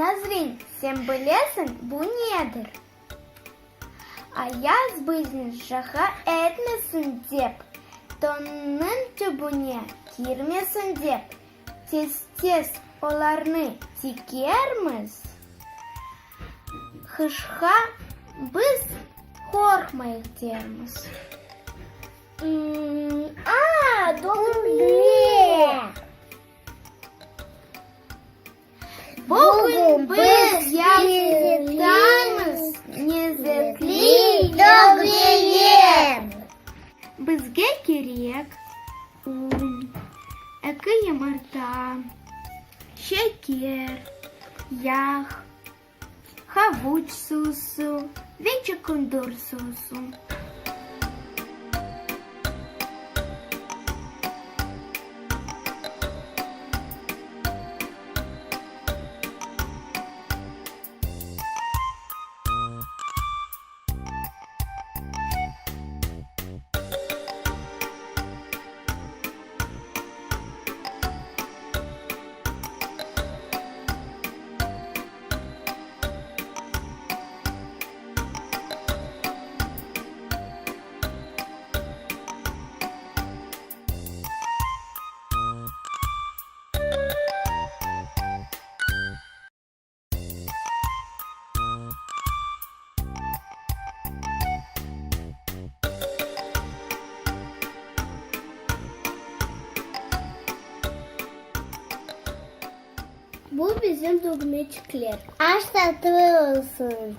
Nazrin, sen bilesiñ, bu nedir? Ayaz bizni şaqa etmesin dep, tonnıñ tübüne kirmesin dep, tez-tez olarnı tikermiz. Qışqa biz qorqmayıq dermiz. A, dögme! Bugün biz yaptamız lezetli dögmeler. Bizge kerek un, eki yımırta, şeker, yağ, havuç susı ve çukundur susı. Bu bizim dögmeçikler. Aş tatlı olsun!